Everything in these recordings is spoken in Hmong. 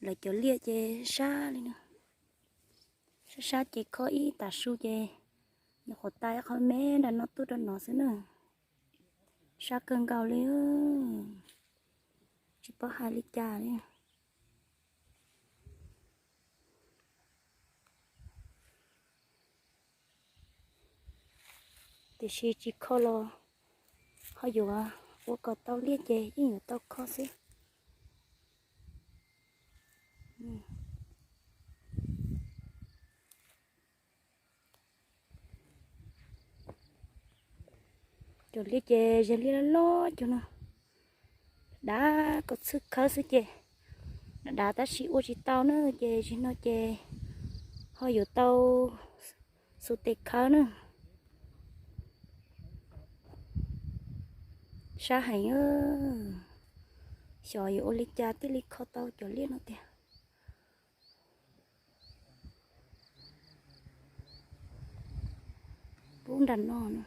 Lawv cov liaj ces sab li no, sab sab ces kho ib tas su ces nyuam qhuav tas ib qho me nram no tuaj rau no xwb na. Sab kawg nkaus li, tsis paub hais li cas li. Tiam sis tsis kho los ho yuav ua kom tau liaj ces yeej yuav tau kho xwb. Cov liaj ces ze liaj loj loj cov no, dav kom txhwj khawb xwb ces dav dav tab sis ua tsis tau na, ces zaum no ces ho yuav tau xuv tes khawb na. Sab heev, xyov yuav ua li cas thiaj li kho tau cov liaj no tiag. Pub nram no no.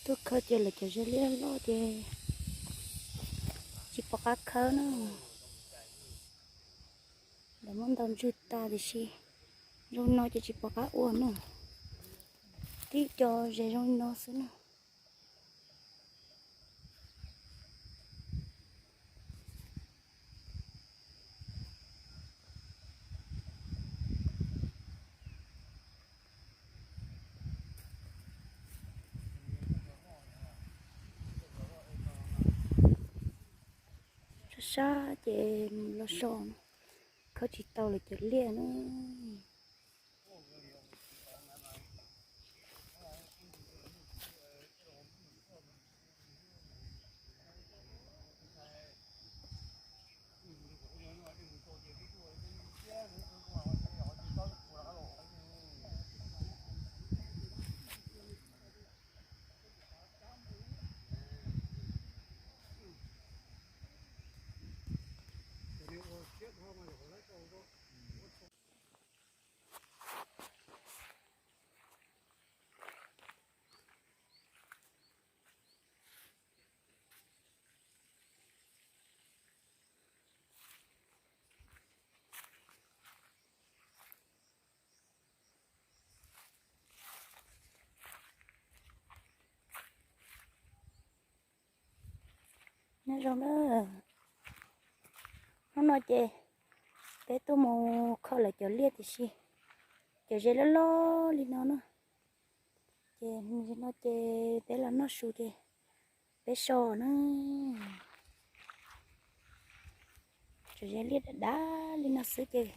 Tuaj khawb ces lawv cov ze liaj loj ces tsis pom qab khawb na. Lawv muab ntaus ntswg tas tiam sis zoo no ces tsis pom qab ua na. Tib co ze zoo li no xwb na. Sab sab ces los so, khawb tsis tau lawv cov liaj na. Nyob zoo na, hnub no ces peb tuaj mus kho lawv cov liaj tiam sis cov ze loj loj li no na. Ces no ces peb los noj su ces peb so na. Cov ze liaj dav dav li no xwb ces,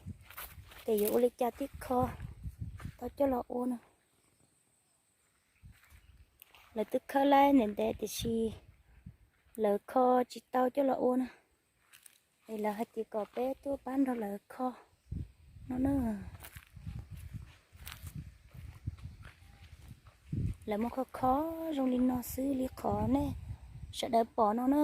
ces yuav ua li cas thiaj kho tau coj los ua na. Lawv twb khawb laib ntev ntev tiam sis lawv kho tsis tau coj los ua na. Es lawv hais tias kom peb tuaj pab nrog lawv kho no na. Lawv muab kho kho zoo li no xwb li qhov nej sawv daws pom no na.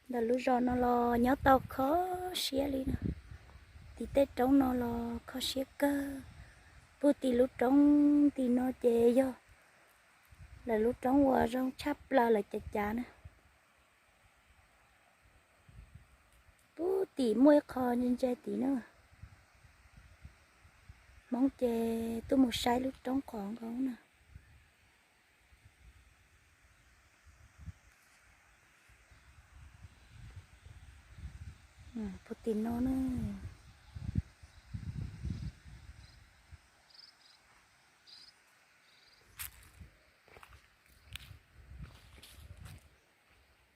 Ntawm lub zos no los nyob tau kho siab li no, tiv tej roob no los kho siab kawg. Puag tim lub roob tim no ces yog lawv lub roob uas zoo tshaj plaws lawv cav cav na. Puag tim muaj ib qho ntse ntse tim na. Hmoob ces tuaj mus saib lub roob qhov nkaus na. Puag tim no na.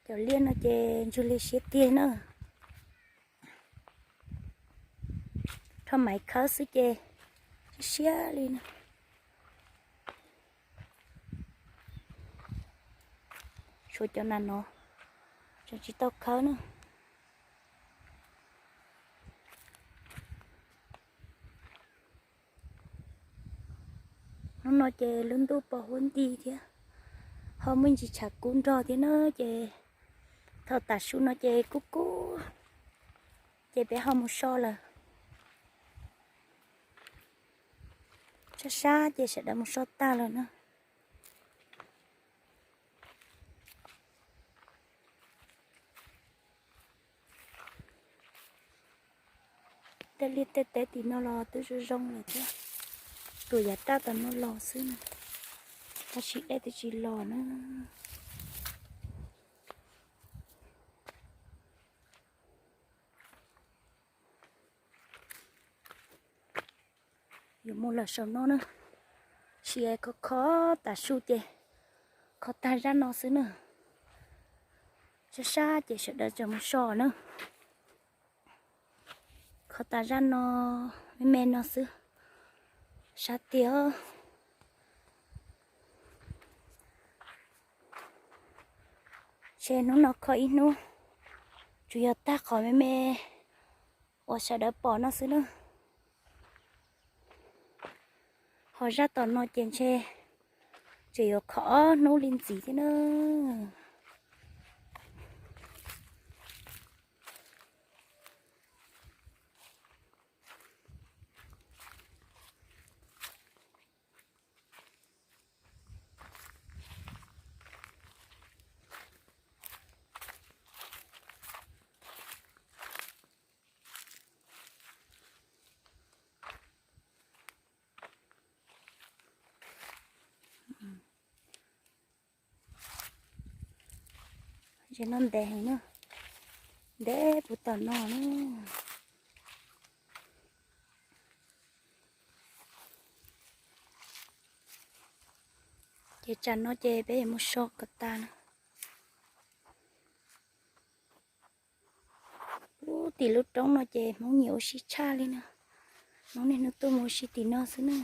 Cov liaj no ces ntsws li siab tiag na. Rho maiv khawb xwb ces siab siab li na. Tshuav cov nas no tseem tsis tau khawb na. Hnub no ces lub ntuj pos huab nti thiab, ho muaj ntsis tshav kub nrog thiab na, ces thaum tav su no ces kub kub, ces peb ho mus so lawm. Sab sab ces sawv daws mus so tag lawm na. Tej liaj tej teb tim no los twb zoo zoo lawm thiab, tuam yav raj tom no los xwb na, tab sis dej twb tsis los na. Yuav mus lawm saum no na, sis kho kho tav su ces kho tag zaj no xwb na. Sab sab ces sawv daws tseem mus so na. Kho tag zaj no me me no xwb, sab tiag. Ces hnub no kho ib hnub, tsuas yog tag qhov me me uas sawv daws pom no xwb na. Ho zaj tom no ces ntshe tseem yuav kho ob hnub li ntxiv thiab na. Ces no ntev heev na, ntev puv tom no na. Ces tsam no ces peb yuav mus so kom tas na. Ub, tim lub roob no ces Hmoob nyiam ua si tshaj li na. Hmoob niaj hnub tuaj mus ua si tim no xwb na.